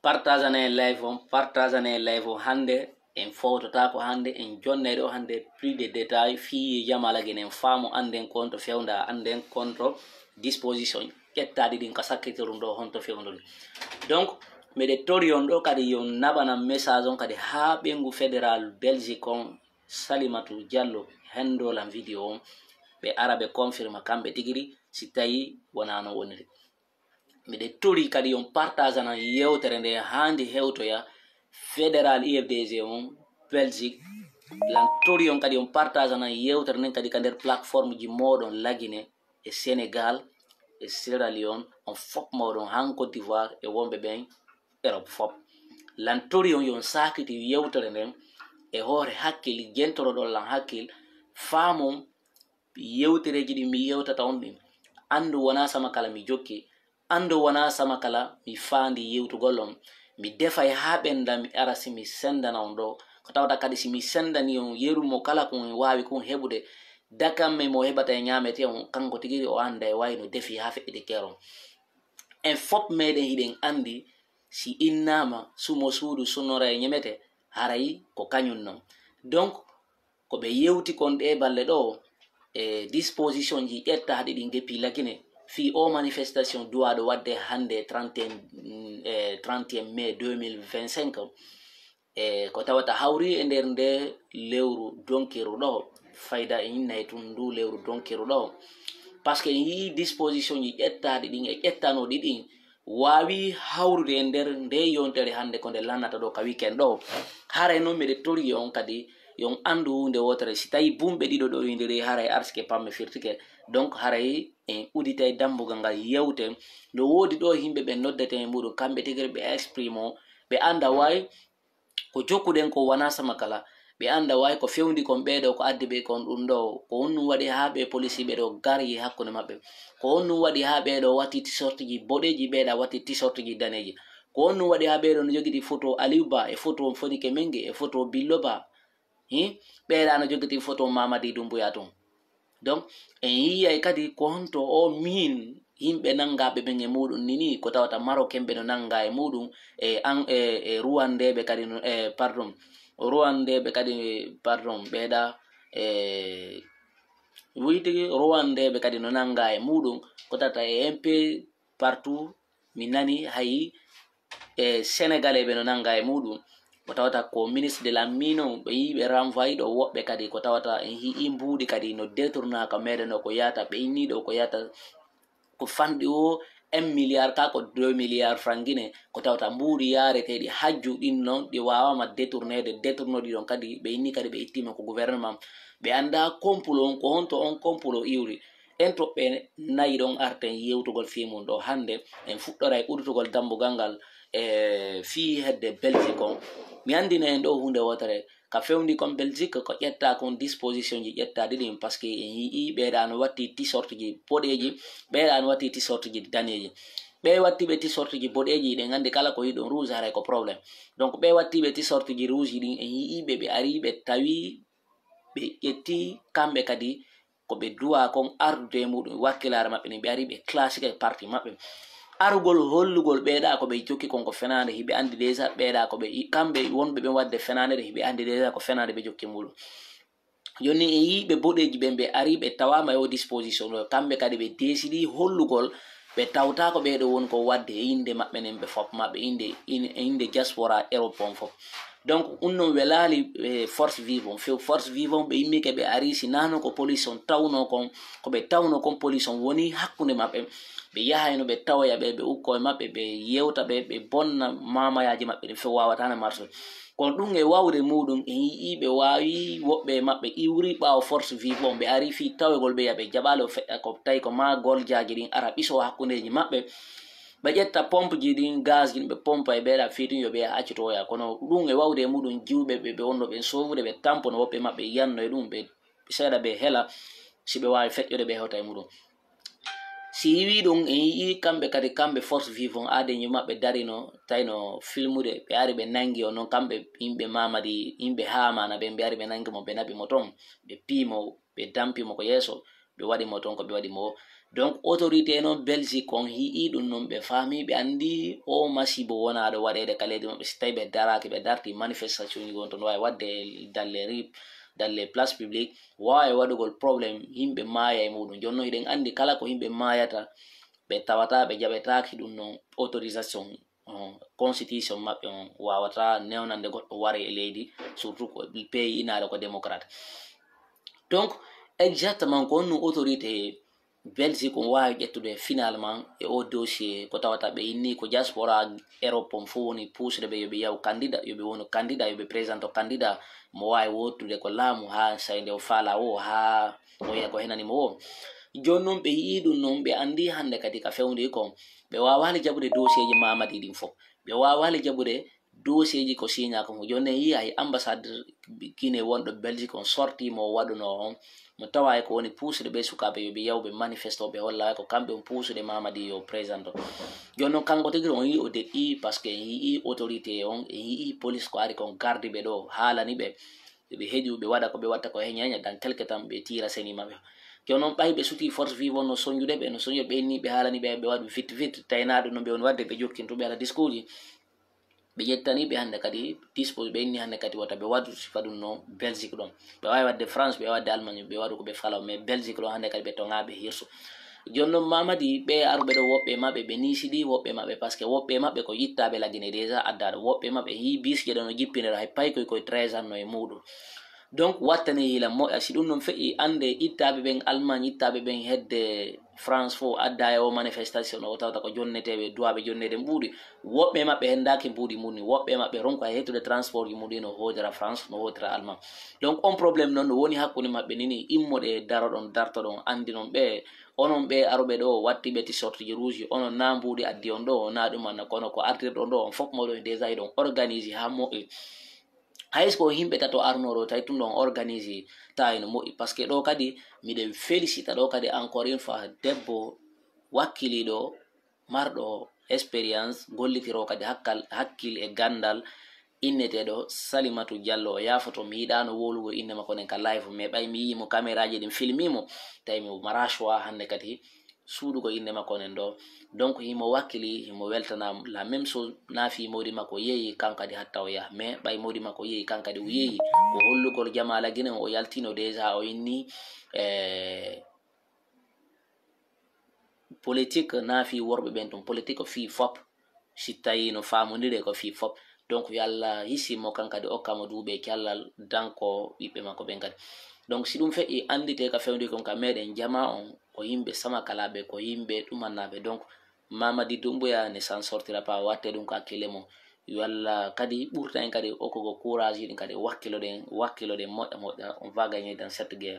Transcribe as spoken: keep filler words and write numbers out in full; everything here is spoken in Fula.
Partageane live on, partageane live on hannde. En fowtotaako hannde, en jonnay ɗo hannde plus de détail fii Jama Lagine, en faamo, annden ko honto fewnda, annden ko honto disposition ƴettaaɗi ɗin ka sakkitirum ɗo honto fewndori. Donc, miɗe tori on ɗo kadi yo on naɓana message on kadi haa ɓeyngu fédéral Belgique on, Salimatu Diallo, henndo lan vidéo on, ɓe ara ɓe confirma kamɓe tigiri si tawi wonaa no woniri. Miɗe tori kadi yo on partageana yewtere nde haa nde hewtoya fédéral U F D G on Belgique. Lan tori on kadi yo on partageana yewtere nden kadi ka nder plateforme ji mooɗon Lagine e Sénégal e Sierra Leone, on fop mooɗon, haa Côte d'Ivoire e wonɓe ɓen Europe fop. Lan tori on yo on saakiti yewtere nden e hoore hakkil, jentoroɗon lan hakkil, faamon yewtereeji ɗi mi yewtata on ɗin. Anndu wonaa sama kala mi jokki, anndu wonaa sama kala mi faandi yewtugol on. Mi defay haa ɓennda, mi ara si mi senndana on ɗo. Ko tawata kadi si mi senndanii on yeru mo kala ko on waawi kon heɓude, dakamme mo heɓata e ñaametee on, kanko tigiri o annda e wayi no defi haa feƴƴitikeer on. En fop meɗen hiɗen anndi si innaama sumo suudu sunnoray ñemete, haray ko kañum non. Donc, ko ɓe yewti kon ɗee balle ɗoo, e disposition ji ƴettaaɗi ɗin depuis Lagine fii oo manifestation duwaaɗo waɗde hannde trente et un, mm, e trente et un mai deux mille vingt-cinq. E ko tawata hawri e nder nde lewru donkiru ɗoo, fayda en innay tun ndu lewru donkiru ɗoo. Parce que en yii disposition ji ƴettaaɗi ɗin e ƴettanooɗi ɗin, waawi hawrude e nder nde yontere hannde ko nde lannata ɗo ka weekend ɗo. Haray noon miɗe tori on kadi, yo on anndu huunde wootere, si tawi bumɓe ɗiɗo ɗo indiri, haray arsike pamme firtike. Donc, haray en uditay dambugal ngal yewte. No woodi ɗo yimɓe ɓe noddete e muɗum, kamɓe tigi ɓe exprime o, ɓe annda way ko jokkuɗen ko wonaa sama kala. Ɓe annda way ko fewndi kon ɓee ɗo, ko addi ɓe kon ɗum ɗo. Ko honɗum waɗi haa ɓe polisiiɓe ɗo garyi hakkunde maɓɓe? Ko honɗum waɗi haa ɓee ɗo watti tisortiji boɗeeji, ɓee ɗa watti tisortiji daneeji? Ko honɗum waɗi haa ɓee ɗo no jogiti foto Aliou Ba, e foto Fonike Mengue, e foto Billo Ba? Hi? Ɓee ɗa no jogiti foto Mamadi Doumbouya tun. Donc, en yiyay kadi ko honto o miin yimɓe nanngaaɓe ɓen e muɗum ni, ni ko tawata Marocain ɓe no nannga e muɗum, e an-, e, e Rwandais ɓe kadi no, e, pardon, Rwandais ɓe kadi, pardon, ɓee ɗa, e, wi tigi Rwandais ɓe kadi no nannga e muɗum, ko tawata e un peu partout mi nani hay e Sénégalais ɓe no nannga e muɗum. Ko tawata ko ministre de la mine on, ɓe yii ɓe renvoyé ɗo woɓɓe kadi, ko tawata en yii mbuuɗi kadi no détourna ka meɗen ɗo ko yahata, ɓe inni ɗo ko yahata ko fanɗi o un milliard ka ko deux milliards francs guinéens, ko tawata mbuuɗi yaareteeɗi hajju ɗin non, ɗi waawama détourneede, détournoɗi ɗon kadi, ɓe inni kadi ɓe ittima ko gouvernement. Ɓe annda complot on, ko honto on complot iwri. En toɓɓe nayi ɗon arten yewtugol fii mum ɗo hannde, en fuɗɗoray uditugol dambugal ngal e fii hedde Belgique on. Mi anndina en ɗo huunde wootere, ka fewndi kon Belgique ko ƴetta kon disposition ji ƴettaaɗi ɗin, parce que en yii ɓee ɗa no watti t-shirt ji boɗeeji, ɓee ɗa no watti t-shirt ji daneeji. Ɓee wattiiɓe t-shirt ji boɗeeji, ɗen anndi kala ko yiɗon rouge haray ko problème. Donc ɓee wattiiɓe t-shirt ji rouge ɗin, en yii ɓe, ɓe ari ɓe tawi ɓe ƴetti kamɓe kadi ko ɓe duwa kon ardude e muɗum, wakkilaare maɓɓe ni, ɓe ari ɓe classique parti maɓɓe. Arugol hollugol ɓee ɗa ko ɓe jokki kon ko fenaande, hiɓe anndi déjà ɓee ɗa ko ɓe, kamɓe wonɓe ɓe waɗde fenaande ɗe, hiɓe anndi déjà ko fenaande ɓe jokki muɗum. Jooni en yii ɓe boɗeeji ɓen, ɓe ari ɓe tawaama e o disposition ɗo, kamɓe kadi ɓe décidi hollugol ɓe tawta ko ɓee ɗo woni ko waɗde e innde maɓɓe nen, ɓe fop maɓɓe innde, in-, innde diaspora Europe on fop. Donc, ɗum non welaali, eh, Force Vive on. Few Force Vive on, ɓe immike ɓe ari, si nano ko police on tawno kon, ko ɓe tawno kon police on woni hakkunde maɓɓe. Ɓe yahayno ɓe tawoya ɓe, ɓe ukko e maɓɓe, ɓe yewta ɓe, ɓe bonna mamayaaji maɓɓe ɗin few wawata na marche. Kono ɗum e wawde muɗum, en yii ɓe wawi woɓɓe e maɓɓe iwri ɓawo Force Vive on, ɓe ari fii tawegol ɓe, ya ɓe jaɓali o feƴƴa ko tawi ko ma goljaaji ɗin ara ɓiso hakkundeji maɓɓe. Ɓe ƴetta pompe ji ɗin, gaz ji ɗin, ɓe pompa e ɓeeɗa fiitin yo ɓe accotoya. Kono ɗum e wawde e muɗum jiwɓe ɓe, ɓe wonno ɓen sowude, ɓe tampono woɓɓe maɓɓe, yanno e ɗum, ɓe seeɗa ɓe hela si ɓe wawi feƴƴude ɓe hewta e muɗum. Si yiwi ɗum, en yii kamɓe kadi, kamɓe Force Vive on, aade ñu maɓɓe darino, tawno filmude, ɓe ari ɓe nangi o non, kamɓe yimɓe Mamadi, yimɓe Hamana ɓen, ɓe ari ɓe nangi mo, ɓe naɓi mo ton, ɓe pii mo, ɓe dampi mo ko yeeso, ɓe waɗi mo ton ko ɓe waɗi mo. Donc autorité noon Belgique on hi'i ɗum noon, ɓe faami, ɓe anndi o masibo wonaaɗo waɗeede ka leydi maɓɓe. Si tawi ɓe daraaki, ɓe darti manifestation ji gon toon, no waawi waɗde dalle rip, dalle place publique, waawi waɗugol problème, yimɓe maaya e muɗum. Jooni noon hiɗen anndi kala ko yimɓe maayata, ɓe tawata ɓe jaɓetaaki ɗum noon autorisation, on constitution maɓɓe on waawata newnande goɗɗo ware e leydi, surtout ko pays inaare ko démocrate. Donc exactement ko honno autorité Belgique on waawi ƴettude finalement e o dossier, ko tawata ɓe inni ko diaspora Europe on fof woni puusude ɓe yo ɓe yahu candidat, yo ɓe wonu candidat, yo ɓe présente candidat mo waawi wottude ko laamu haa say nde o faala o, haa o yiya ko henani mo o. Jooni noon ɓe yi'i ɗum noon, ɓe anndi hannde kadi ka fewndi kon, ɓe waawaali jaɓude dossier ji Mamadi ɗin fof. Ɓe waawaali jaɓude dossier ji ko signa kon fof. Jooni en yi'i hay ambassade Guinée wonɗo Belgique on sorti mo o waɗuno on, mo tawa e ko woni puusude ɓe sukaaɓe yo ɓe yahu ɓe manifesto, ɓe holla ko kamɓe on puusude Mamadi yo présente. Jooni noon kanko tigi on yi'i o deƴƴi, parce que en yi'i autorité on, en yi'i police ko ari kon gardi ɓe ɗo, haalani ɓe. Ɓe heƴu, ɓe waɗa ko ɓe watta ko he ñeeña, dans quelque temps ɓe tiira seni maɓɓe. Jooni noon ɓay ɓe suti force vive on no sonjude ɓe, no sonjude ɓe ni, ɓe haalani ɓe, ɓe waɗu vite vite, taynaaɗo no ɓe woni waɗde, ɓe jokkintu ɓe ala discours ji. Ɓe ƴettani ɓe hannde kadi dispo, ɓe inni hannde kadi wota ɓe waɗu sifa ɗum no Belgique ɗon. Ɓe waawi waɗde France, ɓe waawi waɗde Allemagne, ɓe waɗu ko ɓe fala, mais Belgique ɗon hannde kadi ɓe toŋaa ɓe hirsu. Jooni noon Mamadi, ɓe aruɓe ɗo woɓɓe maɓɓe, ɓe niisidi woɓɓe maɓɓe, parce que woɓɓe maɓɓe ko ittaaɓe la Guinée déjà addaa ɗo. Woɓɓe maɓɓe hii bis jeɗe no jippinira hay paykoy koye treize ans no e muuɗum. Donc wattane hila moƴƴa, si ɗum noon feƴƴi, annde ittaaɓe ɓen Allemagne, ittaaɓe ɓen hedde France fof adda e o manifestation o, tawata ko jonneteeɓe, duwaaɓe jonneede mbuuɗi. Woɓɓe maɓɓe hendaaki mbuuɗi mum ni, woɓɓe maɓɓe ronko hay hettude transport ji mum ɗi no hoodira France, no hoodira Allemagne. Donc on problème noon no woni hakkunde maɓɓe ni, ni immoɗe daroɗon, dartoɗon, anndinon ɓe, onon ɓe aruɓe ɗo wattiɓe ti sortie ji rouge, onon na mbuuɗi addi on ɗo, na ɗum anna, kono ko artirɗon ɗo, on fof moɗon déjà eɗon organise haa moƴƴi. Hay so ko yimɓe tato arnoo ɗo, tawi ɗum ɗon organise tawi no moƴƴi. Parce que ɗo kadi miɗen félicita ɗo kadi encore une fois debbo wakkiliiɗo, marɗo expérience, gollitiroo kadi hakkal, hakkil e ganndal, inneteeɗo Salimatu Diallo. O yaafoto, mi yiɗaano wowlugol innde makko nden ka live, mais ɓay mi yii mo, caméra ji ɗin filmi mo, tawi mo mara choix hannde kadi suuɗugol innde makko nden ɗo. Donc himo wakkili, himo weltana la même chose, na fii mawdi makko yeeyi, kan kadi hatta o yaha. Mais ɓay mawdi makko yeeyi, kan kadi o yeeyi. Ko hollugol jamaa la Guinée, o yaltino déjà, o inni, eh, politique na fii worɓe ɓen tun, politique ko fii fop. Si tawi no faamondire ko fii fop. Donc yo Allah hisi mo, kan kadi okka mo duuɓi e cellal, danko ɓiɓɓe makko ɓen kadi. Donc si ɗum feƴƴi, anndite ka fewndi kon ka meɗen jamaa on, ko yimɓe samakalaaɓe, ko yimɓe ɗumannaaɓe. Donc Mamadi Doumbouya ne s'en sortira pas, watte ɗum ko hakkille mum. Yo Allah kadi ɓurta en kadi okkugo courage ɗin kadi, wakkiloɗen, wakkiloɗen moƴƴa moƴƴa, on va gagner dans cette guerre.